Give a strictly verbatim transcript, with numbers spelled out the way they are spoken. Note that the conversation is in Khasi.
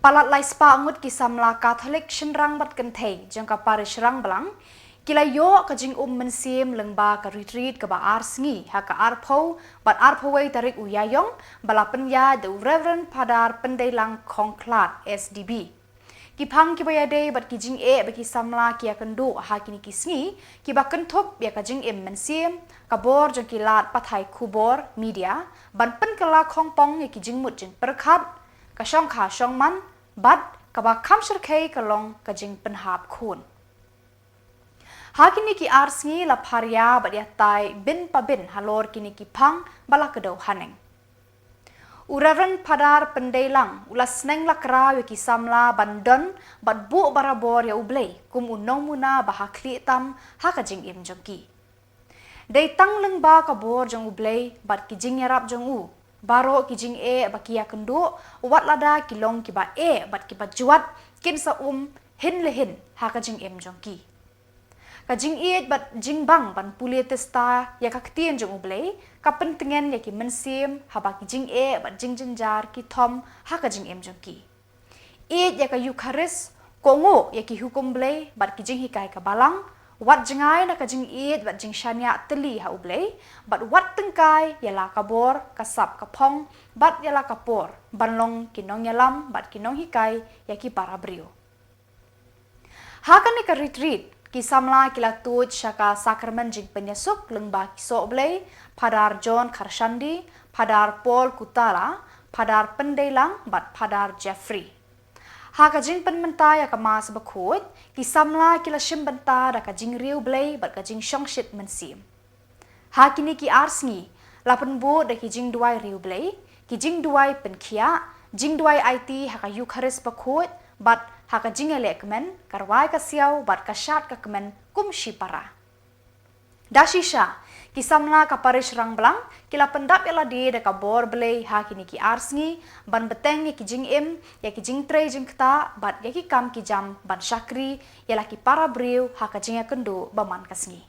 Palat lai spah ngut ki samla Katholik shynrang bad kynthei jong ka parish Rangblang ki la ïoh ka jingum mynsiem lyngba ka retreat kaba ar sngi ha ka arphew bad arphew wei tarik u Ïaïong, ba la pynïaid da u Reverend Phadar Pyndeilang Khongkhlad S D B. Ki phang kiba ïadei bad ki jingeh ba ki samla ki ïakynduh ha kine ki sngi kiba kynthup ïa ka jingim mynsiem, ka bor jong ki lad pathai khubor, media, ban pynkylla khongpong ïa ki jingmut jingpyrkhat, ka shongkha shongman, bad kaba kham shyrkhei ka long ka jingpynhap khun. Ha kine ki ar sngi la pharia bad ïatai bin pa bin halor kine ki phang ba la kdew haneng. U Reverend Phadar Pyndeilang u la sneng la kraw ïa ki samla ban don bad buh barabor ïa U Blei kum u nongmuna ba ha khlieh tam ha ka jingim jong ki. Dei tang lyngba ka bor jong U Blei bad ki jingïarap jong u, baroh ki jingeh ba ki ïakynduh, wat lada ki long kiba eh bad kiba jwat, kin sa um hin le hin ha ka jingim jong ki. Ka jingïeit bad jingbang ban pule tista ïa ka ktien jong U Blei ka pyntngen ïa ki mynsiem haba ki jingeh bad jingjynjar ki thom ha ka jingim jong ki. Ïeit ïa ka Eukharist, kohnguh ïa ki hukum Blei bad ki jinghikai ka Balang, wat jngai na ka jingïeit bad jingshaniah tylli ha U Blei, bad wat tyngkai ïa la ka bor, ka sap ka phong, bad ïa la ka por ban long ki nongïalam bad ki nonghikai ïa ki para briew. Ha kane ka retreat, ki samla ki la tuid sha ka sakramen jingpynïasuk lyngba ki soh Blei, Phadar John Kharshandi, Phadar Paul Kutala, Phadar Pyndeilang bad Phadar Jeffrey. Ha ka jingpynmynta ïa ka Mass bakhuid, ki samla ki la shim bynta da ka jingriew Blei bad ka jingshongshit mynsiem. Ha kine ki ar sngi, la pynbud da ki jingduwai riewblei, ki jingduwai pynkhiah, jingduwai aiti ha ka Eukharist bakhuid, bad ha ka jingïalehkmen, ka rwai ka siaw, bad ka shad ka kmen, kum shipara. Da shisha, ki samla ka parish Rangblang, ki la pyndap ïa lade da ka bor Blei ha kine ki ar sngi, ban bteng ïa ki jingim, ïa ki jingtrei jingktah, bad ïa ki kam ki jam, ban shakri, ïa la ki para briew, ha ka jingïakynduh ba man ka sngi.